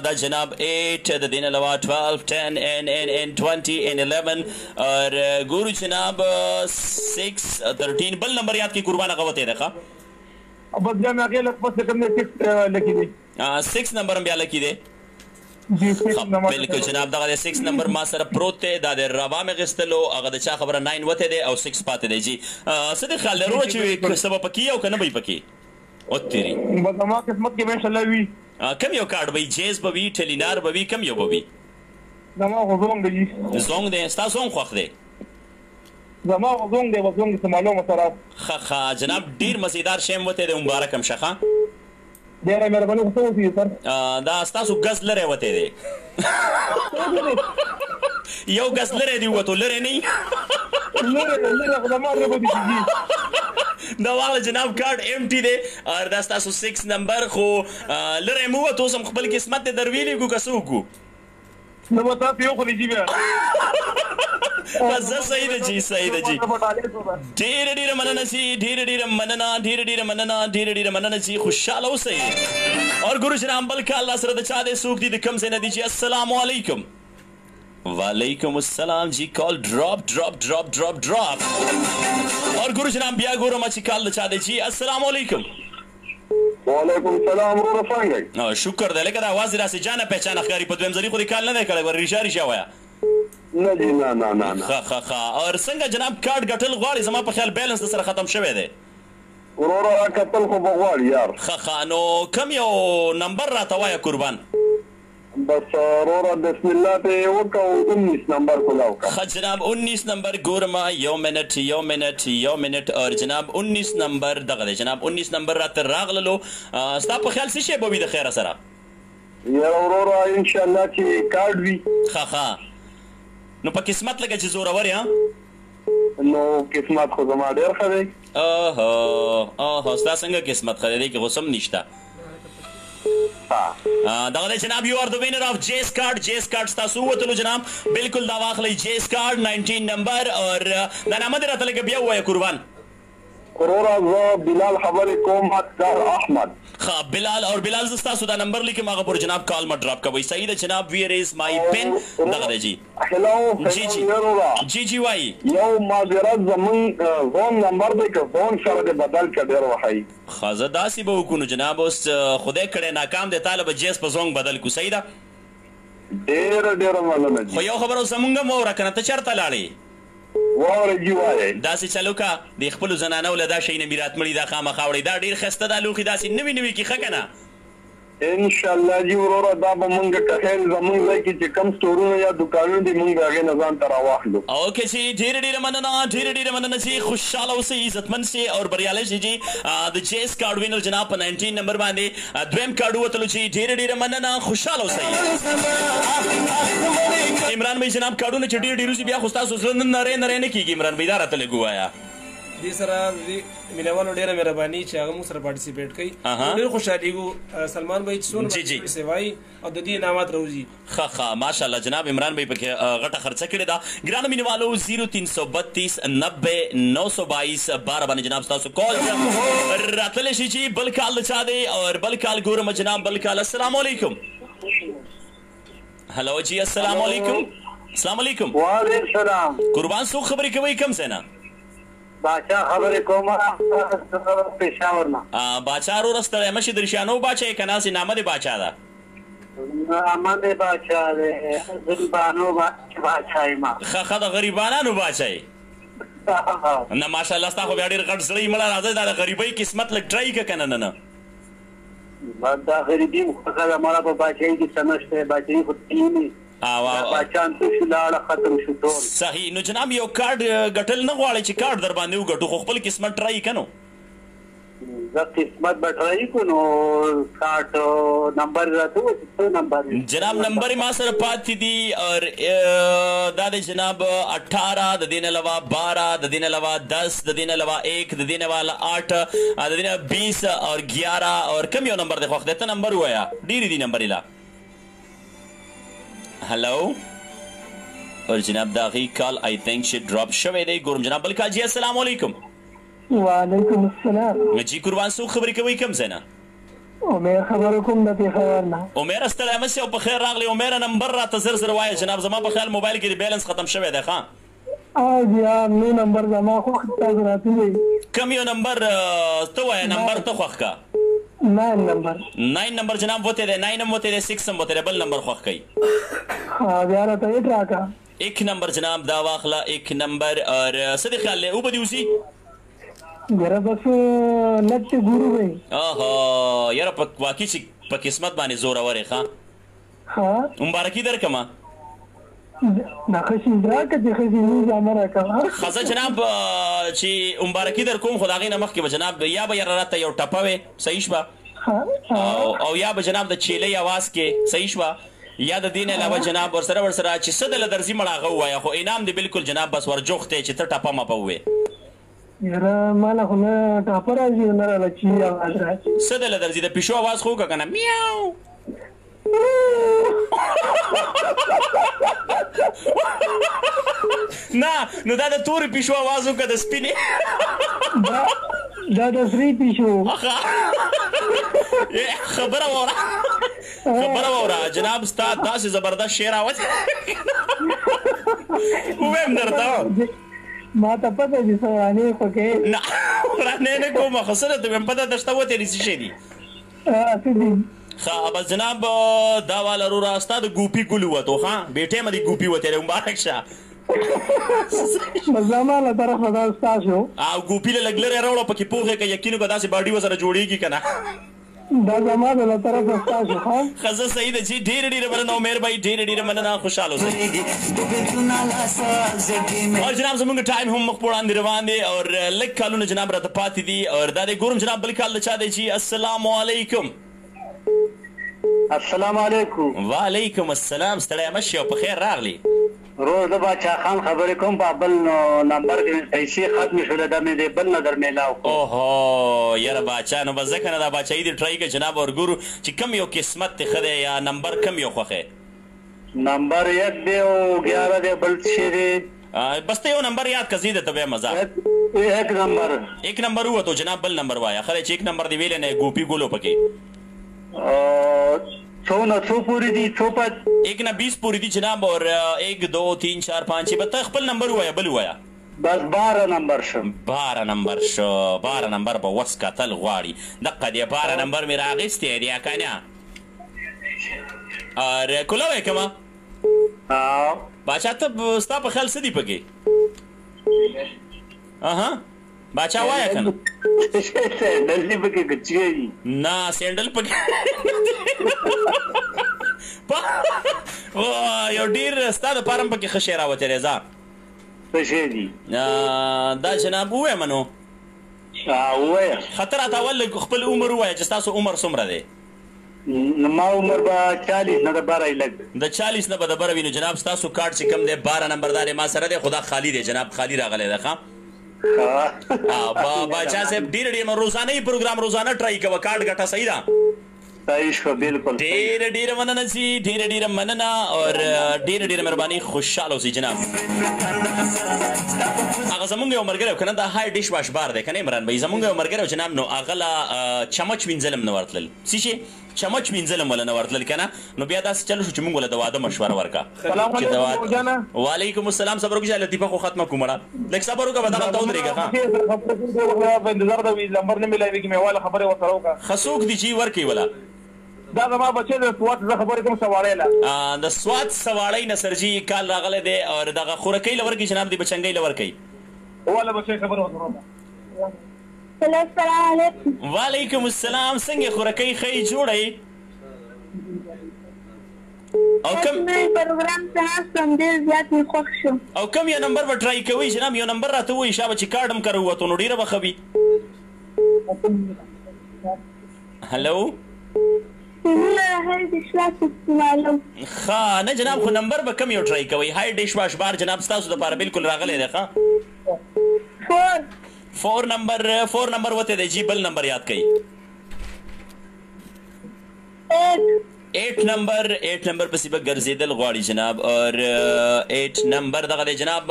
دا جناب 8، د دې نه علاوه 12، 10 ان ان ان 20 ان 11، اور ګورو جناب 6، 13. بل نمبر یاد کې قربان، هغه وته دی. ښه بس بیا مې هغې لږ پس کوم دی 6 لکی دی. 6 نمبر هم بیا لکی دی. بالکل جناب، دغه 6 نمبر ما سره پروت دی، دا د روا مې غستلو. هغه د چا خبره 9 وته دی او 6 پاتې دی جی. څه دې خیال لرو چې څه به پکې او که نه به پکې؟ او تیری بس زما قسمت کې به ان شاء الله وي. کم یو کارډ به؟ جیز به وي، ټیلینار به وي، کم یو به وي؟ زما خو زونګ دی. زونګ دی؟ ستا زونګ خوښ دی؟ زما خو زونګ دی، بس زونګ څه معلومه سره. ښه ښه جناب، ډیر مزیدار شی هم وتی دی، مبارک هم شه. ښه ډېره مهرباني. خو څه وسي سر؟ دا ستاسو ګز لرې وتی دی، یو ګز لرې دی وتو، لرې نه. لره لره خو زما ژبه دي کېږي. دا واخله جناب، کارت ایم ټي دی او دا ستاسو 6 نمبر. خو لره مو وته، اوس هم خپل قسمت ته درویلې کو که څه وکړو؟ نو به تاسو یو خو دې بیا. بس صحیح ده جی، صحیح ده جی. ډېره ډېره مننه جی، ډېره ډېره مننه، ډېره ډېره مننه، ډېره ډېره مننه جی. خوشاله اوسئ. اور ګورو جناب بل کال الله سره د چا دی، څوک دي، د کوم ځای نه دي جی؟ السلام علیکم. وعلیکم السلام جی. کال ډراپ ډراپ ډراپ ډراپ ډراپ. اور ګورو جناب، بیا ګورم چې کال د چا دی جی. السلام علیکم. وعلیکم السلام وروره، څنګه یې؟ شکر دی. لکه دا اواز دې داسې جانه پهچانه ښکاري، په دویم ځلي خو دې کال نه دی کړی؟ ور ریشه ریشه وایه. نه جی، نه نه نه نه. ښه ښه ښه. اور څنګه جناب، کارت ګټل غواړي؟ زما په خیال بیلنس د سره ختم شوی دی. وروره، کتل خو به غواړي یار. ښه ښه، نو کم یو نمبر راته وایه قربان. بس وروره، بسم الله ته وکاو، 19 نمبر کولاو کا. ښه جناب، 19 نمبر ګورم. یو منټ، یو منټ، یو منټ. اور جناب 19 نمبر دغه دی جناب، 19 نمبر راته راغللو. ستا په خیال څه شی به وي د خیره سره؟ یاره وروره، ان شاء الله چې کارت وي. ښه ښه، نو په قسمت لګه چې زورور یا. نو قسمت خو زما ډېر ښه دی. اوهو اوهو، ستا څنګه قسمت ښه دی؟ دې کې خو سم نشته. دغه دی جناب، you are the winner of Jazz card. Jazz card تاسو وتلو جناب، بالکل دا واخلئ جیس کارت 19 نمبر. اور دا نامه دې راته لږه بیا ووایه قربان. وروره، زه بلال خبرې کوم، دار احمد. ښه بلال، اور بلال زه ستاسو دا نمبر لیکم، هغه پر جناب کال ما ډراپ کوئ. صحیح ده جناب؟ ویر از مای پین؟ دغه دی جی. هلو. جی جی. جی جی، وای. یو معذرت، زمون زون نمبر دی، که زون سره دې بدل کړه ډېر وښایي. ښه، زه داسې به وکړو نو جناب، اوس خدای کړی ناکام دی، تاله به جیس په زونګ بدل کو. صحیح ده؟ ډېره ډېره مننه جی. خو یو خبره اوس زمونږ هم واوره که نه، ته چېرته لاړې؟ واوره جی، وایئ. داسې چلو که د خپلو زنانو له دا شیونه میرات مړي دا خامخا وړئ، دا ډېر ښایسته دا لوښي داسې نوي نوي کې، ښه که نه؟ ان شاء الله جی وروره، دا به مونږ که خیر زمونږ ځای کې چې کم سټورونه یا دکانونه دي، مونږ هغې نه ځان ته راواخلو. اوکې جی، ډېره ډېره مننه، ډېره ډېره مننه جی. خوشحاله اوسئ، عزتمن شئ او بریالی شئ جی. د جیس کارډ وینر جناب په 19 نمبر باندې دویم کارډ ووتلو جی. ډېره ډېره مننه، خوشحاله اوسئ. عمران بھائی، جناب کارډونه چې ډېر ډېر وځي، بیا خو ستاسو زړه نن نری نری نه کېږي؟ عمران بھائی، دا راته لږ ووایه. دې سره د مینوالو ډېره مهرباني چې هغه موږ سره پارټیسیپیټ کوي، ډېر خوشحالېږو سلمان بھائی چې څونه جی جی سیوای او د دې انعامات راوځي. ښه ښه، ماشاءالله جناب، عمران بھائی پکې غټه خرچه کړې ده. ګرانو مینوالو، 0332 90 922 12 باندې جناب تاسو کال راتللی شي چې بل کال د چا دی. او بل کال ګورم جناب، بل کال. السلام علیکم. هلو جی، السلام علیکم. السلام علیکم. وعلیکم السلام. قربان، څوک خبرې کوي، کوم ځای نه؟ باچا خبرې کوم، پېښور نه. باچا وروره، ستړی مه شې. د رشانو باچا یې که نه؟ هسې نامه دې باچا ده. نامه مې باچا دی، غریبانو باچا یم. ښه ښه، د غریبانانو باچا یې. نه، ماشاءالله، ستا خو بیا ډېر غټ زړه یې. مړه راځه، دا د غریبۍ قسمت لږ ټرای که نه؟ نه نه. دا غریبي مو خوښه ده مړه، په باچایي کې څه نشته، باچایي خو تللي باچان څه شو، لاړه ختم شو ټول. صحیح. نو جناب، یو کارت ګټل نه غواړي چې کارت در باندې وګټو؟ خو خپل قسمت ټرای کنو. زه قسمت به ټرای کو، نو کارت نمبر راته وایي، څه نمبر؟ جناب، نمبر ما سره پاتې دي او دا دی جناب، 18، د دې نه علاوه 12، د دې نه علاوه 10، د دې نه علاوه 1، د دې نه علاوه 8، د دې نه 20 او 11. او کوم یو نمبر دی خوښ دی؟ ته نمبر ووایه، ډېرې دي نمبرې لا. هلو. اور جناب دا غي کال I think چې ډراپ شوی دی. ګورم جناب بل کال جی. السلام علیکم. وعلیکم السلام جی قربان، څوک خبرې کوي، کوم ځای نه؟ عمر خبرو کوم د پېښور نه. عمر، ستړی مه شې او په خیر راغلی. عمر، نمبر راته زر زر وایه جناب، زما په خیال موبایل کې د بیلنس ختم شوی دی. ښه بیا نو نمبر زما خوښ تاسو راته ووایئ. کوم یو نمبر ته وایه، نمبر ته خوښ که. 9 نمبر. 9 نمبر جناب وته دی، 9 هم وته دی، 6 هم وته دی، بل نمبر خوښ کړئ. ها، بیا راته 8 راکړه. 1 نمبر جناب، دا واخله 1 نمبر. اور څه دې خیال دی، وبه دې وځي؟ یاره بس لږ چې ګورو به. اوهو یاره، په واقعي چې په قسمت باندې زورور یې. ښه ښه، مبارکي درکمه. نه، ښه شي راکړه، چې ښه شي نو زامه راکړه. ښه جناب، چې مبارکي در کوم، خو د هغې نه مخکې به جناب یا به یاره راته یو ټپه وې، صحیح شوه، او یا به جناب د چیلۍ اواز کې، صحیح شوه. یا د دین علاوه جناب ورسره ورسره چې څه د لدرځي مړه هغه ووایه، خو انعام دې بالکل جناب بس ورجوخت دی چې ته ټپه مپه ووې. یاره ماله خو نه ټاپه راځي نه راله چي اواز راځي. څه د لدرځي د پیشو اواز خو وکړه کنه میاو. نه نو دا د تورې پیشو اواز وکړه د سپینې. دا د سرې پیشو. خبره وره خبره وره جناب ستا داسې زبردست شعر راوتی ووایم درته. ما ته پته دي څه ورانې خو کوې. نه ورانې نه کوم خو څه درته وایم پته درته وتې دي څه شی دي؟ څه دي؟ ښه بس جناب دا واله وروره ستا د ګوپي ګل ووتو ښه بې ټیمه دې ګوپي وتی دی مبارک شه. بس زما له طرفه دا ستاسو. او ګوپي له لږ لرې راوړه پکې پوخ یې که یقین وکړه داسې باډي ورسره جوړېږي که نه. دا زما د له طرفه ستاسو ښه. ښه زه صحیح ده جی ډېره ډېره مننه عمیر بھائی ډېره ډېره مننه خوشحاله اوسئ. او جناب زمونږ ټایم هم مخ په وړاندې روان دی او لږ کالونه جناب راته پاتې دي او دا دی ګورم جناب بل کال د چا دی جی. السلام علیکم. السلام علیکم. وعلیکم السلام. ستړی مه شې او په خیر راغلې. روز د باچا خان خبرې کوم په بل نمبر کې مې پیسې ختمې شولې دا مې دې بل نه در میلاو کړو. اوهو یاره باچا نو بس ځکه نه دا باچایي دې ټرای کړه جناب اور ګورو چې کوم یو قسمت دې ښه دی یا نمبر کوم یو خوښ دی. نمبر یک دی او 11 دی بل څه شی دی. بس ته یو نمبر یاد که زه درته وایم ځه. یک نمبر. یک نمبر ووتو جناب بل نمبر وایه ښه دی چې یک نمبر دې ویلی نه ګوپي ګلو پکې. څو نه څو پورې دي څو په 1 نه 20 پورې دي جناب اور 1 2 3 4 5 6 بس ته خپل نمبر ووایه بل ووایه. بس 12 نمبر شو. 12 نمبر شو. 12 نمبر به وس کتل غواړي دقه دی 12 نمبر مې راغیستی دی که نه اور کوله وایې که ما باچا ته ستا په خیال څه دي پکې؟ اها باچا وایه کنه. سینډل دی پکې که چی دي؟ نه سینډل پکې یو ډیر ستا دپاره هم پکې ښه شی راوتی دی ځه. څه شی دي؟ دا جناب ووایم نو. ووایه. ښه ته راته اول لږ خپل عمر ووایه چې ستاسو عمر څومره دی؟ ما عمر به 40 نه د بره لږ. د 40 نه به د بره وي نو جناب ستاسو کارت چې کوم دی 12 نمبر دا دی ما سره دی خو دا خالي دی جناب خالي راغلی دی ښه. باچا صاحب ډېر ډېر روزانه یې پروګرام روزانه ټرای کوه کارت ګټه صحیح ده؟ صحیح شو بالکل. ډېره ډېره مننه جی ډېره ډېره مننه اور ډېره ډېره مهرباني خوشحاله اوسئ جناب. هغه زمونږ یو ملګری که نه دا های ډش واش بار دی که نه عمران بھائی زمونږ یو ملګری جناب نو هغه له چمچ وینځل هم نه ورتلل څه شي چمچ وینځل هم وله نه ورتلل که نه نو بیا داسې چل شو چې مونږ وله د واده مشوره ورکړه. وعلیکم السلام. صبر وکړه لطیفه خو ختمه کړو مړه لږ صبر وکړه به دغلته ودرېږه. ښه ښه څوک دي چې ورکوي وله؟ دا زما بچی د سوات زه خبرې کوم سواړی له د سوات سواړی نه سرجي کال راغلی دی او دغه خورکۍ له ورکوي جناب دې بچنګۍ له ورکوي. واله بچی خبره ورسره وکړه. السلام علیکم. وعلیکم السلام. څنګه خورکۍ ښه یې جوړه یې؟ او کوم پروګرام ته ناست وم ډېر زیات مې خوښ شو. او کوم یو نمبر به ټرای کوئ جناب؟ یو نمبر راته ووایي شابه چې کارډ هم کره ووتو نو ډېره به ښه وي. هلو. ښه نه جناب خو نمبر به کوم یو ټرای کوئ؟ های ډش واش بار جناب ستاسو دپاره بالکل راغلی دی. ښه 4 نمبر 4 نمبر وته دی جی بل نمبر یاد کړئ. 8 نمبر 8 نمبر پسې به ګرځېدل غواړي جناب اور 8 نمبر دغه دی جناب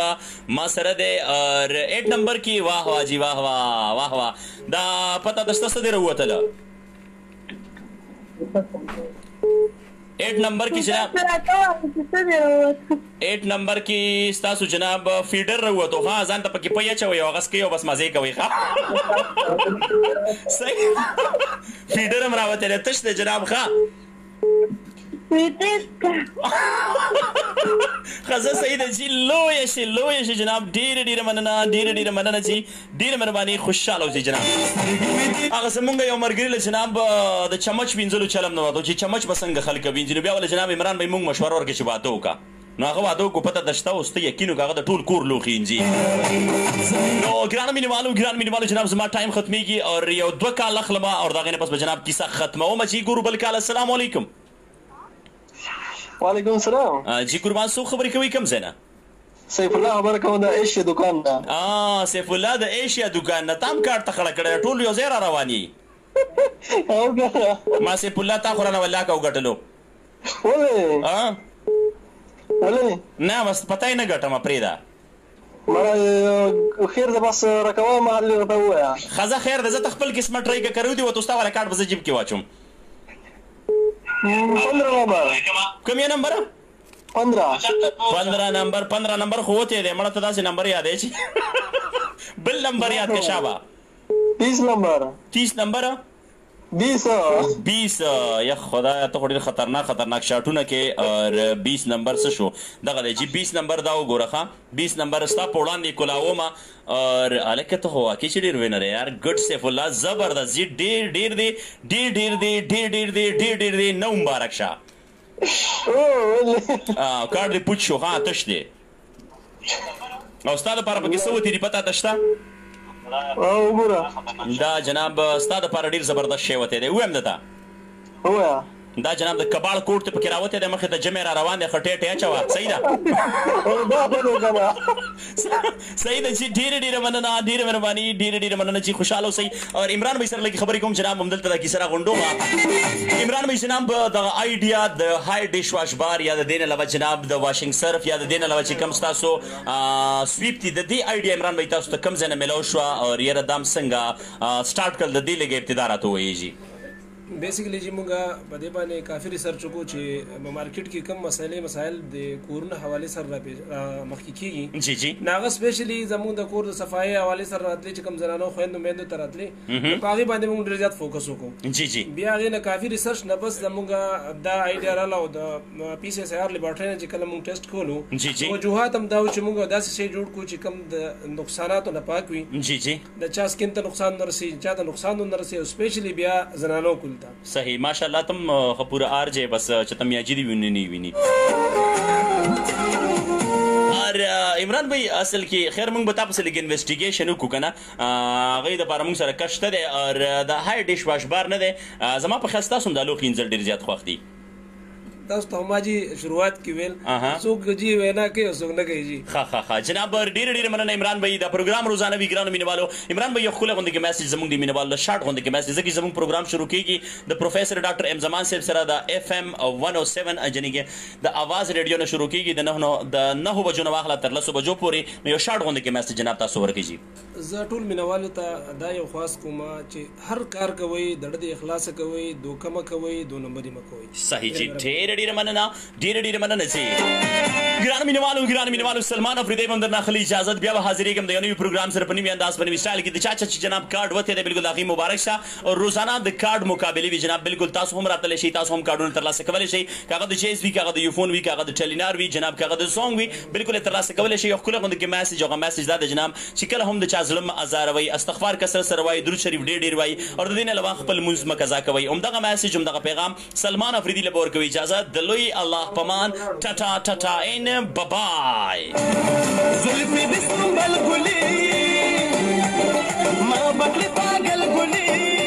ما سره دی اور 8 نمبر کې واه واه جی واه واه واه واه دا پته درته څه دی راووتله؟ 8 نمبر کې جناب 8 نمبر کې ستاسو جناب فیډر راووتو. ښه ځان ته پکې پی اچوئ او هغه څکئ او بس مزې کوئ. ښه صحیح فیډر هم راوتی دی تش دی جناب. ښه ښه صحیح ده جی لویه شي لویه شي جناب ډېره ډېره مننه ډېره ډېره مننه جی ډېره مهرباني خوشحاله اوسئ جناب. هغه زمونږ یو ملګري له جناب د چمچ وینځلو چلم نه ورته چې چمچ به څنګه خلک وینځي نو بیا ول جناب عمران بھائی مونږ مشوره ورکړه چې واده وکړه نو هغه واده وکړو پته درشته اوس ته یقین وکړه هغه د ټول کور لوښي وینځي. نو ګرانو مینوالو ګران مینوالو جناب زما ټایم ختمېږي اور یو 2 کال اخلم اور د هغې نه پس به جناب کیسه ختموم چې ګورو بل کال. السلام علیکم. وعلیکم السلام. جی قربان، څوک خبرې کوي، کوم ځای نه؟ سیف الله خبره کوم د ایشیا دکان نه. سیف الله د ایشیا دکان نه، تام کارت ته خړه کړی، ټول یو ځای را روان یي. او کنه ما سیف الله تا خو رانه ولاکه وګټلو. ولې؟ ولې؟ نه بس پته یې نه ګټم، پرېږده. مړه خیر ده، بس راکوه، ما راته ووایه. ښځه خیر ده، زه ته خپل قسمت ټرای که کرو دي وته، ستا والا کارت به زه جیب کې واچوم. 15 نمبر. کوم یې نمبر؟ 15. 15 نمبر. 15 نمبر خو وتی دی مړه، ته داسې نمبر یادې چې بل نمبر یاد که شابه. 30 نمبر. 30 نمبر؟ 20. 20. یا خدای، ته خو ډېر خطرناک خطرناک شاټونه کې. اور 20 نمبر څه شو؟ دغه دی چې 20 نمبر دا وګوره. ښه، 20 نمبر ستا په وړاندې کولاومه. اور هلکه ته خو واقعي چې ډېر وینر یار. ګډ سیف الله، زبردست جی، ډېر ډېر دی، ډېر ډېر دی، ډېر ډېر دی، ډېر ډېر دی. نو مبارک شه، کارډ دې پوچ شو. ها تش دی، او ستا دپاره پکې څه وتي دي پته ته شته؟ وګوره. دا جناب ستا دپاره ډېر زبردست شی وتی دی، ووایم درته؟ ووایه. دا جناب د کباړ کوټ ته پکې راوتی دی، مخې ته جمع را روان دی، ښه ټی اچوه. صحیح ده؟ صحیح ده چې. ډېره ډېره مننه، ډېره مهرباني، ډېره ډېره مننه چې خوشحاله اوسئ. او عمران بھائی سره لږ خبرې کوم جناب، همدلته دا کیسه راغونډوم. عمران بھائی جناب، دغه آیډیا د های ډش واش بار یا د دې نه علاوه جناب د واشنګ سرف یا د دې نه علاوه چې کوم ستاسو سویپ دي، د دې آیډیا عمران بھائی تاسو ته کوم ځای نه میلاو شوه او یاره دام څنګه سټارټ کړل؟ د دې لږ ابتدا راته ووایئ. بیسیکلی چې موږ په دې باندې کافي ریسرچ وکړو چې په مارکیټ کې کوم مسایل مسایل د کورونو حوالې سره را مخکې کیږي. جی جی. ناغه سپیشلی زموږ د کور د صفایي حوالې سره راتلې، چې کوم زنانو خویندو میندو ته راتلې، په هغې باندې موږ ډېر زیات فوکس وکړو. جی جی. بیا هغې نه کافي ریسرچ نه بس زموږ دا آیډیا راله، او د پی سي اس آر لیبارټري نه چې کله موږ ټیسټ کولو، جی جی، وجوهات هم دا و چې موږ داسې شی جوړ کړو چې کوم د نقصاناتو نه پاک وي. جی جی. د چا سکین ته نقصان نه رسي، چا ته نقصان نه رسي، او سپیشلی بیا زنانو کول ته. صحیح، ماشاءالله، تم خپور آر جے بس چې تم یاجی دی ویني نه ویني. اور عمران بھائی، اصل کې خیر مونږ به تاسو لږ انویسټیګیشن وکړو کنه، هغه د پاره مونږ سره کشته دی. اور د های ډش واش بار نه دی، زما په خیال تاسو هم د لوخ انځل ډیر زیات خوښ دي. تاسو ته ما جی شروعات کې ویل، څوک جی وینا کوي او څوک نه کوي جی. ښه ښه ښه جناب، ډیر ډیر مننه عمران بھائی. دا پروګرام روزانه وی ګرانو مینوالو. عمران بھائی، یو ښکلی غوندې کې میسج زموږ د مینوالو له، شارټ غوندې کې میسج، ځکه زموږ پروګرام شروع کیږي د پروفیسور ډاکټر ایم زمان صاحب سره د اف ام 107 جنګي د اواز ریډیو نه شروع کیږي، د 9 بجو نه واخله تر 10 بجو پورې. نو یو شارټ غوندې کې میسج جناب تاسو ورکړئ. زه ټول مینوالو ته دا یو خواست کوم چې هر کار کوئ د زړه د اخلاص کوئ، دوکه مه کوئ، دو نمبري مه کوئ. صحیح جی، ډېره ډېره مننه، ډېره ډېره مننه جی. ګران مینوالو، ګران مینوالو، سلمان افریدی به هم درنه اخلي اجازت. بیا به حاضرېږم د یو نوي پروګرام سره په نوي انداز، په نوي سټایل کې. د چا چا چې جناب کارډ وتی دی، بالکل د هغې مبارک شه. او روزانه د کارډ مقابلې وي جناب، بالکل تاسو هم راتلی شئ، تاسو هم کارډونه ترلاسه کولی شئ، که هغه د چیز وي، که هغه د یوفون وي، که هغه د ټیلینار وي جناب، که هغه د سونګ وي، بالکل یې ترلاسه کولی شئ. یو ښکلی غوندې کې میسج، هغه میسج دا دی جناب چې کله هم د چا زړه مه ازاروئ، استغفار کثرت سره وایي، درود شریف ډېر ډېر وایي، او د دې نه علاوه خپل لمونځ مه قضا کوئ. همدغه میسج، همدغه پیغام. سلمان افریدي له به ورکوي اجازه. د لوی الله پمان، ټاټا ټاټا ان ببای. زلفې د سنبل ګلې ما بکړې پاگل ګلې.